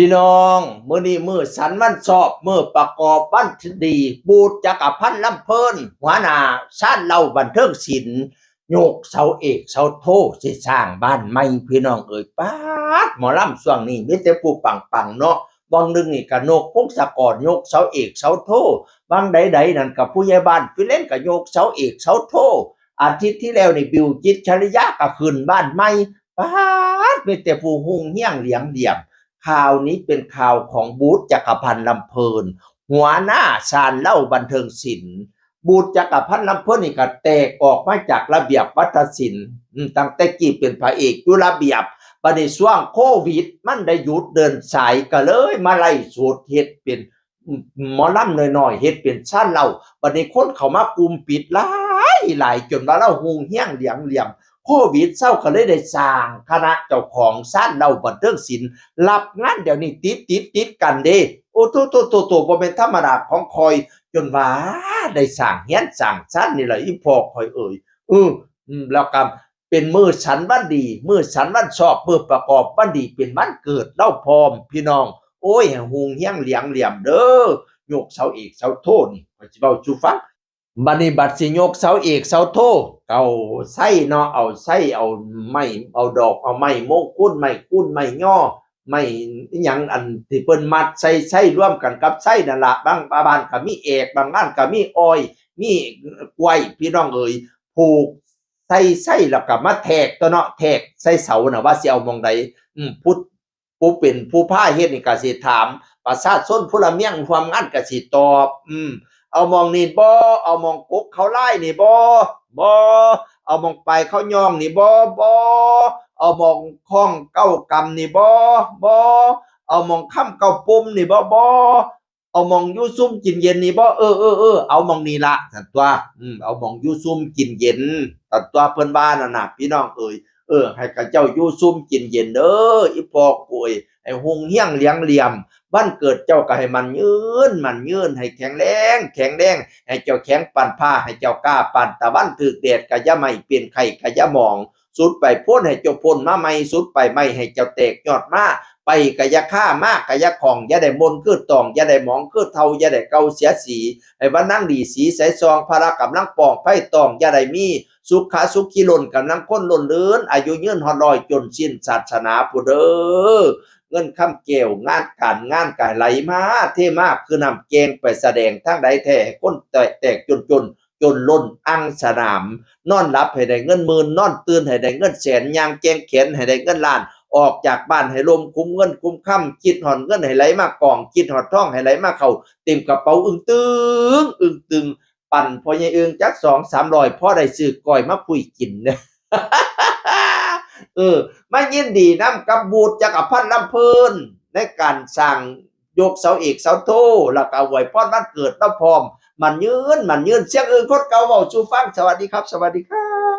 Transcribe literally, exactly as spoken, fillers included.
พี่น้อง มื้อนี้มื้อสันวันชอบ มื้อประกอบวันดี บูชจักรพันธ์ลำเพลิน หัวหน้าชานเหล้าบันเทิงศิลป์ ยกเสาเอกเสาโทสิสร้างบ้านใหม่ พี่น้องเอ๋ย ป๊าด หมอลำช่วงนี้มีแต่ผู้ปังๆ เนาะ วังหนึ่งนี่ก็นกพงศกรยกเสาเอกเสาโท วังใดๆ นั่นก็ผู้ใหญ่บ้านฟิเลนก็ยกเสาเอกเสาโท อาทิตย์ที่แล้วนี่บิวจิตรชริยาก็ขึ้นบ้านใหม่ ป๊าด มีแต่ผู้ฮุ่งเฮี้ยงเหลียงเหลี่ยม ข่าวนี้เป็นข่าวของบูชจักรพันธ์ลำเพลิน หัวหน้าชานเหล้าบันเทิงศิลป์ บูชจักรพันธ์ลำเพลินนี่ก็แตกออกมาจากระเบียบวัฒนศิลป์ อืม ตั้งแต่กี้เป็นพระเอกอยู่ระเบียบ บัดนี้ช่วงโควิด มันได้หยุดเดินสาย ก็เลยมาไลฟ์สดเฮ็ดเป็น หมอลำน้อยๆ เฮ็ดเป็นชานเหล้า บัดนี้คนเข้ามากุมปิดหลายหลาย จนว่าลาวฮุ่งเฮี้ยงเหลียงเหลี่ยม โควิดเซาก็เลยได้สร้างคณะเจ้าของชานเหล้าบันเทิงศิลป์ รับงานเดี๋ยวนี้ติดติดติดกันเด้ โอ้โตโตโตโต บ่แม่นธรรมดาของข้อย จนว่าได้สร้างเฮือนสร้างชานนี่ล่ะ อีพ่อข้อยเอ๋ย อือ อืม แล้วก็เป็นมื้อสันวันดี มื้อสันวันชอบ มื้อประกอบวันดี เป็นวันเกิดลาวพร้อม พี่น้อง โอ้ย ให้ฮุ่งเฮี้ยงเหลียงเหลี่ยมเด้อ ยกเสาเอกเสาโทนี่ ข้อยสิเว้าสู่ฟัง บัดนี้บัดสิยกเสาเอกเสาโท เอาไส้เนาะ เอาไส้ เอาไม้ เอาดอก เอาไม้มงคล ไม้คูน ไม้ยอ ไม้อิหยังอันที่เพิ่นมัดใส่ไส้รวมกันกับไส้นั่นล่ะ บางบ้านก็มีแอก บางบ้านก็มีอ้อย มีกล้วย พี่น้องเอ๋ย ผูกใส่ไส้แล้วก็มาแทกตั๊วเนาะ แทกใส่เสาน่ะ ว่าสิเอาหม่องใด อืม ผู้ ผู้เป็นผู้พาเฮ็ดนี่ก็สิถาม ประชาชนพลเมืองร่วมงานก็สิตอบ อืม เอาหม่องนี่บ่ เอาหม่องกกเขาลายนี่บ่ บ่ เอาหม่องปลายเขาย่องนี่บ่ บ่ เอาหม่องข้องเก้ากำนี่บ่ บ่ เอาหม่องคำเก้าปุ่มนี่บ่ บ่ เอาหม่องอยู่ซุ่มกินเย็นนี่บ่ เออ เออ เออ เอาหม่องนี่ละ ซั่นตั๊ว อืม เอาหม่องอยู่ซุ่มกินเย็น ซั่นตั๊ว เพิ่นว่านั่นน่ะ พี่น้องเอ๋ย เออ ให้เขาเจ้าอยู่ซุ่มกินเย็นเด้อ อีพ่อกูเอ๋ย ให้ฮุ่งเฮี้ยงเหลียงเหลี่ยม วันเกิดเจ้าก็ให้มั่นยืน มั่นยืน ให้แข็งแรง แข็งแรง ให้เจ้าแข็งปานฟ้า ให้เจ้ากล้าปานตะวัน ถืกแดดก็อย่าไหม้ เป็นไข้ก็อย่าหมอง สุดไปโพ้นให้เจ้าโพ้นมาใหม่ สุดไปไม้ให้เจ้าแตกยอดมา ไปก็อย่าคา มาก็อย่าข้อง อย่าได้หม่นคือตอง อย่าได้หมองคือเฒ่า อย่าได้เก่าเสียสี ให้วันนั่งดีสีใสส่อง พละกำลังป่อง ไฟตอง อย่าได้มี สุขะสุขีล้น กำลังคนล้นเรือน อายุยืนฮอดร้อย จนสิ้นศาสนาพุ้นเด้อ เงินคำแก้ว งานการงานก็ให้ไหลมา เทมา คือน้ำแก่ง ไปแสดงทางใดแท้ ให้คนแตก แตกจนจน จนล้นอังสนาม นอนหลับให้ได้เงินหมื่น นอนตื่นให้ได้เงินแสน ย่างแกว่งแขนให้ได้เงินล้าน ออกจากบ้านให้ลมคุ้มเงินคุ้มคำ คิดฮอดเงินให้ไหลมากอง คิดฮอดทองให้ไหลมาเข้า เต็มกระเป๋าอึ้งตึง อึ้งตึง ปั่นพ่อใหญ่อึ้งจักสองสามร้อย พอได้ซื้อก้อยมาคุยกินเด้อ เออ มายินดีนำกับบูชจักรพันธ์ลำเพลิน ในการสร้างยกเสาเอกเสาโท แล้วก็อวยพรวันเกิดลาวพร้อม มั่นยืน มั่นยืน เสียงอึ้งคนเก่าเว้าสู่ฟัง สวัสดีครับ สวัสดีครับ